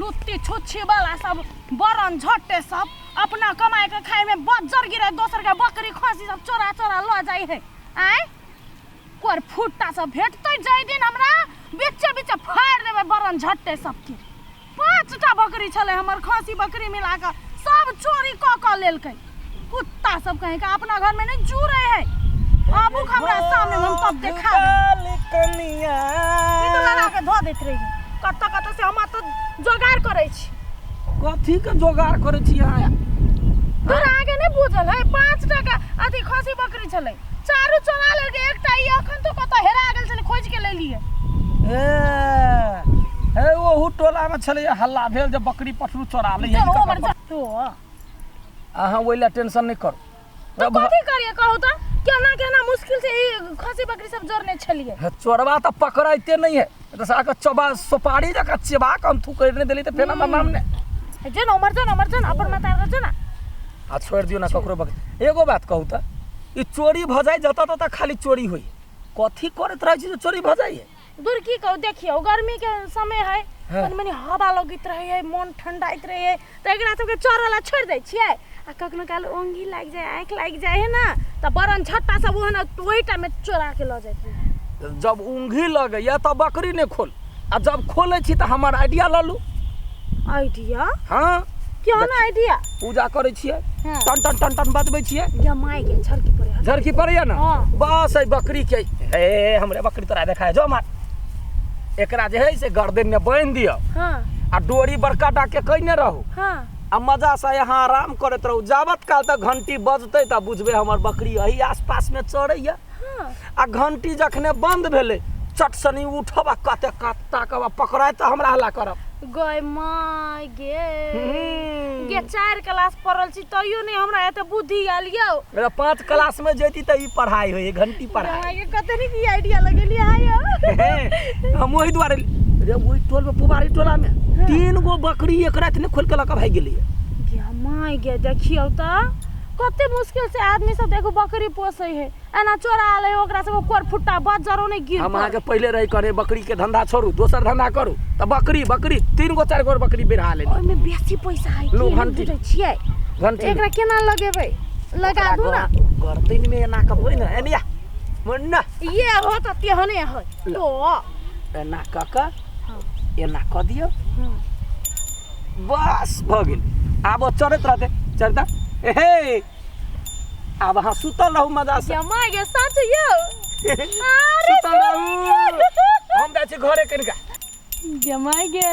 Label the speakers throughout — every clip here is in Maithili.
Speaker 1: लुत्ती छुच्छी वाला सब बरन झट्टे सब अपना कमाए के खाए में बज्जर गिरे, दोसर के बकरी खसी सब चोरा चोरा ल जाई है। आय कोर फुट्टा सब भेटतै जाहि दिन हमरा बीचे बीचे फाड़ि देबै बरन झट्टे सबके। 5टा बकरी छलै हमर, खसी बकरी मिला कऽ सब चोरी कऽ कऽ लेलकै कुत्ता सब। कहीं का अपना घर में नहीं जुड़े है। आबू हमरा सामने, हम तब देखा देब।
Speaker 2: कनिया
Speaker 1: ई तो लड़ा के धो दैत रही कतऽ कतऽ से। हम तऽ जोगाड़ करै छी।
Speaker 2: कथी के जोगाड़ करै छी अहाँ?
Speaker 1: तोरा आगे नहीं बुझल है? 5 टका अथी खसी बकरी छलै, चारू चोरा लेलकै। एकटा ई अखन तो कतऽ हेरा गेल छलै, खोजि के लेलियै।
Speaker 2: ए हे, ओहू टोला में छलै हल्ला भेल जे बकरी पठरू चोरा लै है।
Speaker 1: चल ओ मर जा तो।
Speaker 2: अहाँ ओहि लए टेंशन नहि करू।
Speaker 1: तो कथी करिए कहू तऽ? केना केना मुश्किल से ई खसी बकरी सब जोड़ने छलियै।
Speaker 2: हे, चोरबा तऽ पकड़ाइते नहि है तऽ साके चबा सुपारी जकाँ चबा कऽ हम थूकरि नहि देली तऽ फेर हमर नाम नहि।
Speaker 1: जो न उमर, जो न उमर, जो न अपन माता जो न।
Speaker 2: आ छोड़ि दियौ ने ककरो बकरी। एगो बात कहू तऽ, ई चोरी भऽ जाइ जतऽ ततऽ खाली चोरी होइ, कथी करैत रहै छी जे चोरी भऽ जाइए?
Speaker 1: दूर की कहू, देखियौ गर्मी के समय है।
Speaker 2: हाँ।
Speaker 1: कनि मनि हवा लगैत रहै है, मन ठंडाइत रहै है, तऽ एकरा सबके चरऽ ला छोड़ि दै छियै आ कखनो काल ओंघी लागि जाइ, आँखि लागि जाइ है ने, तऽ बरन झट्टा सब ओहन ओहि टाइममे चोरा के लऽ जाइत रहै।
Speaker 2: जब ऊँघी लगैए तऽ बकरी नहि खोल, आ जब खोलै छी तऽ हमर आइडिया लऽ लू।
Speaker 1: आइडिया?
Speaker 2: हाँ।
Speaker 1: केहन आइडिया?
Speaker 2: पूजा करै छियै।
Speaker 1: हाँ।
Speaker 2: टन टन टन टन बजबै छियै।
Speaker 1: या माय के, झरकी पड़े है।
Speaker 2: झरकी पड़ैया ने?
Speaker 1: हाँ।
Speaker 2: बस एहि बकरी के, हे हमरे बकरी तोरा देखाय जो मार, एकरा जे है से गर्दन में बान्हि दिअ।
Speaker 1: हाँ।
Speaker 2: आ डोरी बड़का टा के कइने रहू।
Speaker 1: हाँ।
Speaker 2: आ मजा से यहाँ आराम करैत रहू। जाबत काल तक घंटी बजतै तऽ बुझबै हमर बकरी एही आसपास में चरैया।
Speaker 1: हाँ।
Speaker 2: आ घंटी जखने बंद भेलै, चट सनी उठब आ कते ताकब आ पकड़ाय तऽ हमरा हल्ला करब।
Speaker 1: गय माय गे। गे 4 क्लास पढ़ल छी तैयो नहीं हमरा एते बुद्धि आयल यौ।
Speaker 2: मेरा 5 क्लास में जैती तऽ ई पढ़ाई होई, घंटी पढ़ाई।
Speaker 1: माय गे, कते नीक ई आइडिया लगेलियै अहाँ यौ।
Speaker 2: हम ओहि दुआरे रे ओहि टोल में, पुबारी टोला में 3 गो बकरी एक राति ने खोल के लऽ कऽ भागि गेलै।
Speaker 1: गे माय गे, देखियौ तऽ कते मुश्किल से आदमी सब देखू बकरी पोसै है, एना चोरा ले ओकरा सब कोर फुट्टा बज्जरो नहीं गिर।
Speaker 2: हम अहाँके पहिले रही करे बकरी के धंधा छोड़ू, दोसर धंधा करू, तऽ बकरी बकरी 3 गो 4 गो बकरी बढ़ा लेली।
Speaker 1: ओहिमे बेसी पैसा है।
Speaker 2: लू,
Speaker 1: की नहि
Speaker 2: घंटी।
Speaker 1: बुझै छियै?
Speaker 2: घंटी।
Speaker 1: एकरा केना लगेबै? लगा दू ना।
Speaker 2: गर्दन में एना कऽ ने एनिया मुन्ना।
Speaker 1: ये हो तऽ तेहने है तो।
Speaker 2: एना कऽ कऽ
Speaker 1: हाँ।
Speaker 2: एना कऽ दियौ। बस भऽ गेल। आब ओ चरैत रहतै, चरता हे। आब अहाँ सुतल रहू मजा से।
Speaker 1: गे माय गे, सच यौ? अरे
Speaker 2: सुतल रहू, हम जाइ छी घरे कनिका।
Speaker 1: गे माय गे,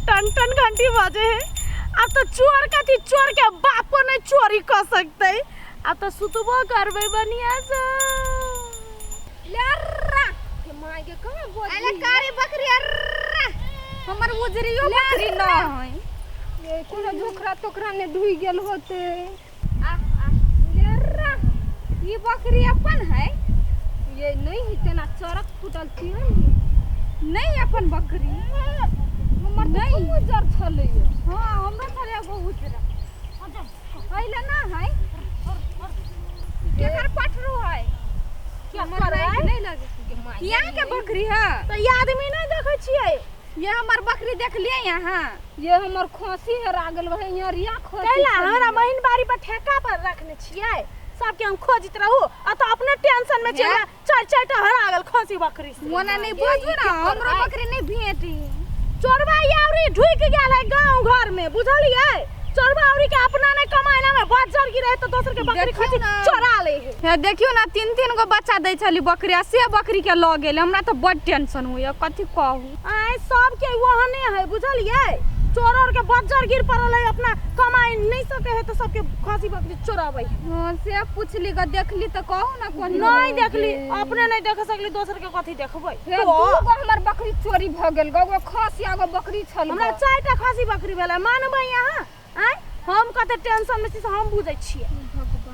Speaker 1: टन टन घंटी बजे है। अब तो चोर कथी, चोर के बापो नहीं चोरी कर सकते। अब तो सुतबो करबै बढ़िया से।
Speaker 3: लर्रा के माय के, कहाँ गोद?
Speaker 4: अरे कारी बकरी अर्रा।
Speaker 3: हमर उजरियो बकरी न है।
Speaker 4: ये कोनो झोकरा तोकरा ने ढुई गेल होते।
Speaker 3: आ आ
Speaker 4: लर्रा,
Speaker 3: ई बकरी अपन है?
Speaker 4: ये नहीं है, तेना चरक फूटल थी
Speaker 3: नहीं अपन बकरी।
Speaker 4: हमर
Speaker 3: नहीं।
Speaker 4: नहीं उजर छलै।
Speaker 3: हाँ, हमरो छलै एगो उजरा
Speaker 4: पहिले ना है।
Speaker 3: केकर पठरू है?
Speaker 4: हमर
Speaker 1: करबै?
Speaker 4: आँखि नहीं लगे गे माय।
Speaker 3: यहाँ के बकरी है।
Speaker 1: तऽ ई आदमी नहीं देखै छियै?
Speaker 3: ये हमर बकरी देखलिए यहाँ?
Speaker 4: ये हमर खोसी हेरा गेल रहे यहाँ, रिया खोसी
Speaker 1: कैला
Speaker 4: छलै।
Speaker 1: हमरा महीन बाड़ी पर ठेका पर रखने छियै, सबके हम खोजैत रहू आ तऽ अपने टेंशन में छियै। चारि चारि टा हरा गेल खसी बकरी से।
Speaker 3: मोना नहीं बजू ना, हमरो बकरी नहीं भेटी।
Speaker 1: चोरबा यावरी ढुकि गेल है गाँव घर में, बुझलियै? चोरबा औरी के अपना नहीं कमाए में बज्जर गिरे तऽ दोसर के बकरी
Speaker 3: देखियौ
Speaker 1: खसी
Speaker 3: ना।
Speaker 1: चोरा ले है।
Speaker 3: हे देखियौ ना, 3 3 गो बच्चा दै छली बकरी आ से बकरी के लऽ गेल। हमरा तऽ बड टेंशन होइया, कथी कहू।
Speaker 1: आय सबके ओहने है, बुझलियै? चोर और के बज्जर गिर पड़ल है, अपना कमाई नहीं सके है तऽ सबके खसी बकरी चोराबै है।
Speaker 3: हाँ, से पुछली ग, देखली तऽ कहू ना कोन।
Speaker 1: नहीं देखली, अपने नहीं देख सकली, दोसर के कथी देखबै?
Speaker 4: हे
Speaker 1: तो
Speaker 4: 2 गो हमर बकरी चोरी भ गेल गो, एगो खसी एगो बकरी छल।
Speaker 1: हमरा 4टा खसी बकरी भेलै, मानबै अहाँ? आँय, हम कते टेंशन में छी से हम बुझै छियै।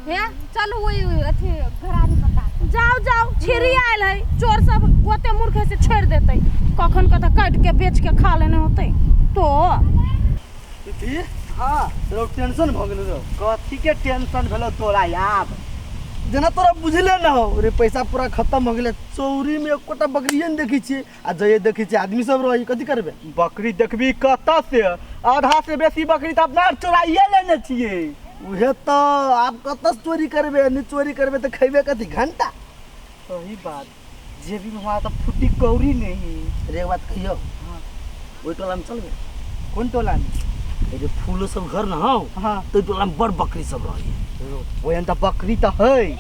Speaker 3: हे चलू ओहि अथी घरारी बता।
Speaker 1: जाओ जाओ, छिरी आयल है। चोर सब ओते मूर्ख है से छोड़ि देतै, कखन कतऽ काटि के बेच के खा लेने होतै तो।
Speaker 5: की?
Speaker 6: हाँ।
Speaker 5: रौ, टेंशन भऽ गेल रौ।
Speaker 6: कथी के टेंशन भेलो तोरा आब?
Speaker 5: जेना तोरा बुझले न हो रे, पैसा पूरा खत्म हो गेलै। चौरी में एकोटा बकरिए ने देखै छियै, आ जइए देखै छियै आदमी सब रहै, कथी करबै?
Speaker 6: बकरी देखबी कतऽ से? आधा से बेसी बकरी तऽ अपना आर चोराइए लेने छियै।
Speaker 5: उहे तऽ, आब कतऽ से चोरी करबै? नहि चोरी करबै तऽ खैबै कथी घंटा?
Speaker 6: सही बात, जेबी में हमरा तऽ फुटी कौड़ी नहीं है।
Speaker 5: रे एक बात कहियौ? ओहि टोला में चलबै?
Speaker 6: कोन टोला में?
Speaker 5: ए जे फूलो सब घर न हौ।
Speaker 6: हाँ।
Speaker 5: ताहि टोला में बड़ बकरी सब रहै।
Speaker 6: ओहन तऽ बकरी तऽ है,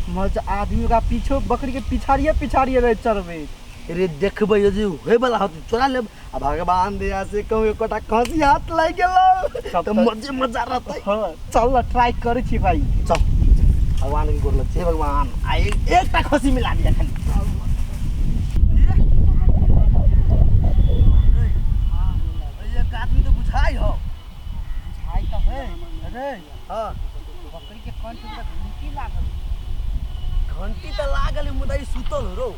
Speaker 6: मगर जे आदमी ओकरा पीछो बकरी के पिछाड़िए पिछाड़िए रहे चरबै।
Speaker 5: रे देखबै जे होय वाला होतै चोरा लेब, आ भगवान दया से कहूँ एकोटा खसी हाथ लागि गेलौ
Speaker 6: तब
Speaker 5: तऽ मजे मजा रहतै।
Speaker 6: हाँ, चल न, ट्राई करै छी भाई।
Speaker 5: चल, भगवान के गोर लग छै। भगवान, आ एकटा खसी मिला दिया खाली। एक आदमी तऽ बुझाइ हौ।
Speaker 6: बुझाइ तऽ है रे।
Speaker 5: हाँ।
Speaker 6: बकरी के कंठ में तऽ घंटी लागल।
Speaker 5: घंटी तऽ लागल है, मुदा ई सुतल हो रौ।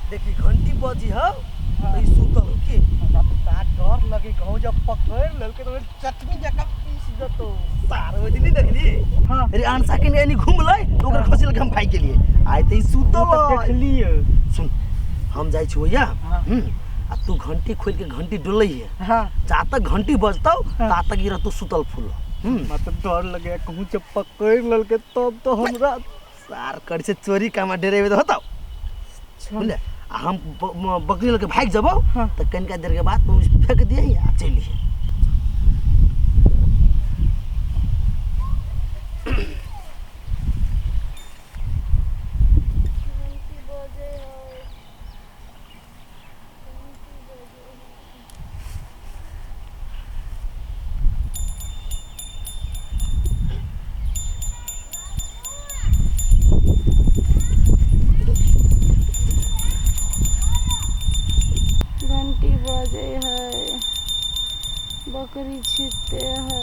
Speaker 5: देखी, घंटी बजी हौ तऽ ई सुतल हो की?
Speaker 6: हमरा तऽ डर लगे, कहूँ जब पकड़ लेलकै तऽ चटनी जकाँ पीस देतौ।
Speaker 5: सार ओहि दिन नहीं देखली?
Speaker 6: हाँ।
Speaker 5: अरे अनसा के एनी घुमलै तऽ ओकर खसी लगे हम भागि गेलियै। आइ तऽ ई सुतल
Speaker 6: तऽ
Speaker 5: है।
Speaker 6: देखलियै।
Speaker 5: सुन, हम जाइ छी भैया।
Speaker 6: हाँ।
Speaker 5: आ तू घंटी खोलि के घंटी डोलै है।
Speaker 6: हाँ।
Speaker 5: जा तक घंटी बजतौ
Speaker 6: हाँ।
Speaker 5: ता तक ई रहतौ सुतल फूल।
Speaker 6: हमरा तऽ डर लगे, कहूँ जब पकड़ लेलकै तब तऽ हमरा
Speaker 5: सार कर से चोरी कामा डरेबे तऽ होतौ, बुझले? आ हम बकरी लऽ के भागि जेबौ।
Speaker 6: हाँ।
Speaker 5: तऽ कनिका देर के बाद तू फेंक दियही आ चलि लिहे।
Speaker 1: घंटी बजे है, बकरी छिपते है।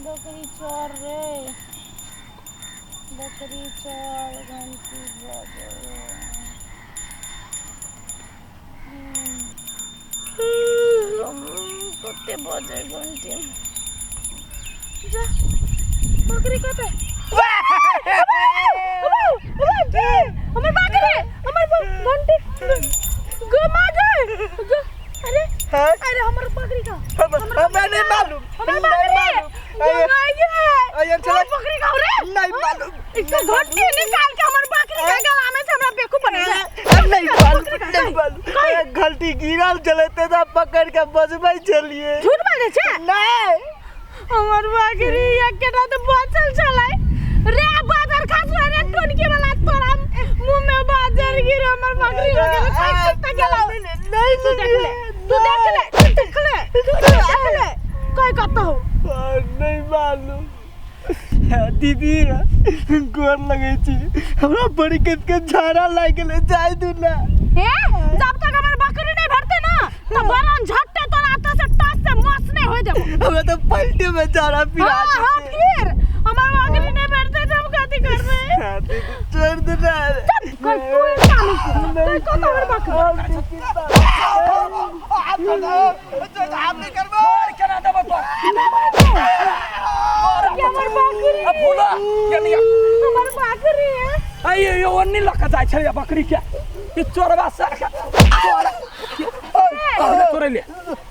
Speaker 1: बकरी चर रे, बकरी चर, घंटी बजे। कते बजे घंटी? जा, बकरी कते? हमर बकरी, हमर घंटी गमा गए। अरे अरे, हमर बकरी का?
Speaker 6: हमरा नहीं मालूम।
Speaker 1: हमर
Speaker 6: नहीं
Speaker 1: बकरी
Speaker 6: मालूम।
Speaker 1: गमा गए।
Speaker 6: अरे चला।
Speaker 1: हमर बकरी का रे?
Speaker 6: नहीं मालूम।
Speaker 1: इसका घंटी निकाल के हमर बकरी के गला में से हमरा बेवकूफ बना दे।
Speaker 6: नहीं मालूम, नहीं मालूम। अरे घंटी गिरल चलते था, पकड़ के बजबै चलिए।
Speaker 1: झूठ बाजै छै?
Speaker 6: नहीं।
Speaker 1: हमर बकरी एकेटा तऽ बचल छलै रे। बाजर खसलो रे टोनकी वाला, तोरा मुंह में बाजर गिर। हमर बकरी हो गेल, खाइ कत्ता गेलौ?
Speaker 6: नहीं।
Speaker 1: तू देख ले, तू देख ले, तू देख ले, तू देख ले, कहि कत्ता हो?
Speaker 6: नहीं मालूम दीदी, गोर लगै छी, हमरा बड़ी कत के झाड़ा लागि गेलै, जाय दू ना।
Speaker 1: हे, जब तक हमर बकरी नहीं भरते ना त बरन झट्टे तोरा एतऽ से टस से मस नहीं होय देबो।
Speaker 6: हमरा तऽ पलटे में झाड़ा पिरा।
Speaker 1: हाँ हाँ, फिर हमर बकरी नहीं भरते त हम कथी करबै?
Speaker 6: दीदी, छोड़ दू ना।
Speaker 1: कहि तू एक काम कहि कत हमर बकरी?
Speaker 2: छोड़, केना देबो तोरा?
Speaker 1: हमर बकरी।
Speaker 2: आ फूला केनिया।
Speaker 1: हमर बकरी है।
Speaker 2: आइए यो ओन्नी लऽ के जाइ छलै बकरी के, ई चोरबा सार के तोरा तोरे ले।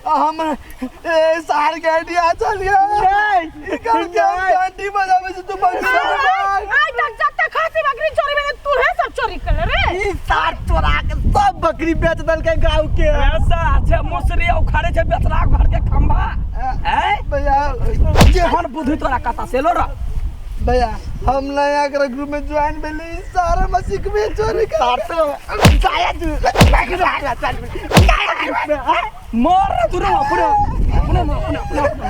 Speaker 5: हम ए सार के आइडिया चलिए।
Speaker 6: नहीं।
Speaker 5: घंटी बजाबै छै तू बकरी।
Speaker 1: आइ तक जते खसी बकरी चोरी भेलै तूहे सब चोरी केले रे।
Speaker 6: ई सार चोरा के सब बकरी बेच देलकै गाँव के।
Speaker 2: ऐसा छै मुसरी उखाड़े छै बेचरा घर के खंभा हैं।
Speaker 5: भैया।
Speaker 2: जेहन बुद्धि तोरा कता से लो र।
Speaker 5: भैया, हम नया कर ग्रुप में ज्वाइन भेली, सारा में सीखबे चोरी कर।
Speaker 6: सार तो जाया तू
Speaker 2: मर रे तू रे, अपने अपने अपने अपने।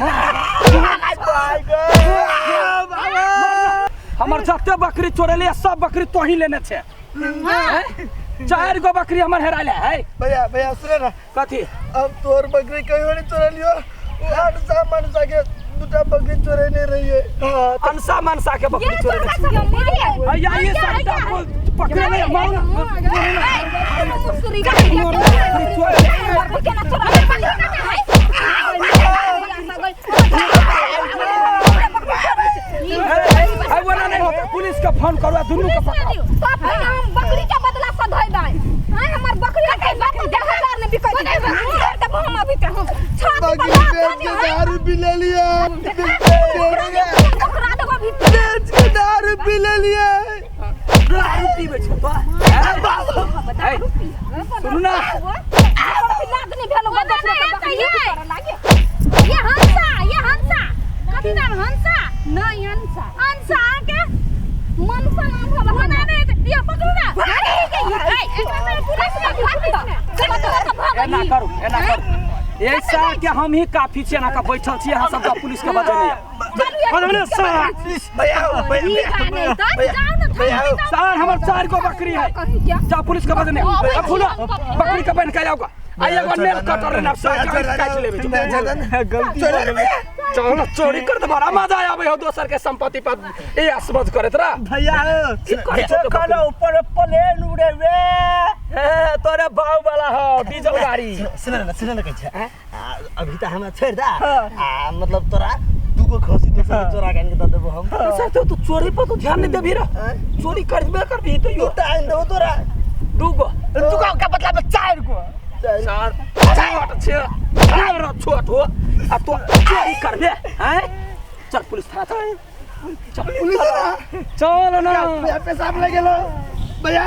Speaker 2: हमर जते बकरी चोरेले सब बकरी तोही लेने छै हैं? चारि गो बकरी हमर हेराइले है।
Speaker 5: भैया, भैया, सुने ना।
Speaker 2: कथी?
Speaker 5: अब तोर बकरी कहियो नहीं चोरलियो, ओ अनसा मनसा के दूटा बकरी चोरेने रहिए।
Speaker 2: अनसा मनसा के बकरी चोरेने छी। हैया ये सबटा पकड़े नहीं मारू ना। अरे वो ना नहीं होता, पुलिस का फोन करो आ दुनू के पकड़ाओ।
Speaker 4: तो फिर हम बकरी के बदला सधेबै। आय हमर बकरी के बकरी 1000 ने बिकै छै। तब हम अभी ते हम छाती पर
Speaker 5: बकरी बेच के दारू पी ले लिए,
Speaker 4: बकरा देबो अभी।
Speaker 5: बेच के दारू पी ले लिए।
Speaker 2: दारू पीबै छौ तो? सुनू ना,
Speaker 4: लाद नहीं भेलो बकरी लागे।
Speaker 1: ये हंसा, ये हंसा कथी नाम? हंसा
Speaker 4: नहीं, हंसा
Speaker 1: हंसा के
Speaker 4: मनसा नाम होला।
Speaker 1: होना नहीं, ये पकड़ू ना। ए, एकरा में पुलिस में
Speaker 2: एना करू, एना करू। एहि साल के हम ही काफी छी, एना के बैठल छी अहाँ सब पुलिस के बजेने।
Speaker 5: भैया भैया भैया,
Speaker 2: सर हमर 4 गो बकरी है, जा पुलिस के बजेने। अब खुलो बकरी के बन के आओगा। आ एगो नेल कटर रे ना सर काट लेबे।
Speaker 6: गलती भऽ गेलै।
Speaker 2: चल चोरी कर दे, बड़ा मजा आबै हो दोसर के संपत्ति पर ए असमझ करैत रह।
Speaker 6: भैया
Speaker 2: की करै छौ तो?
Speaker 6: देखल ऊपर प्लेन उड़े वे।
Speaker 2: ए तोरे बाऊ वाला हो डीजल गाड़ी।
Speaker 5: सुन न, सुन न, कहै छै अभी त हमरा छोड़ि दे आ मतलब तोरा दूगो खसी दोसर के चोरा के आनि के दऽ देबो हम।
Speaker 2: सर तो तू चोरी पर तू ध्यान नहीं देबी रे, चोरी करबे करबी तो यो
Speaker 5: तू त आनि देबो तोरा
Speaker 2: दूगो
Speaker 6: दूगो के बदला में 4 गो।
Speaker 2: चार छोट छे छोट हो आ तो चोरी करबे हैं? चल पुलिस थाना चल, चल
Speaker 5: पुलिस
Speaker 2: चल ना।
Speaker 5: भैया पेशाब लग गेलो भैया।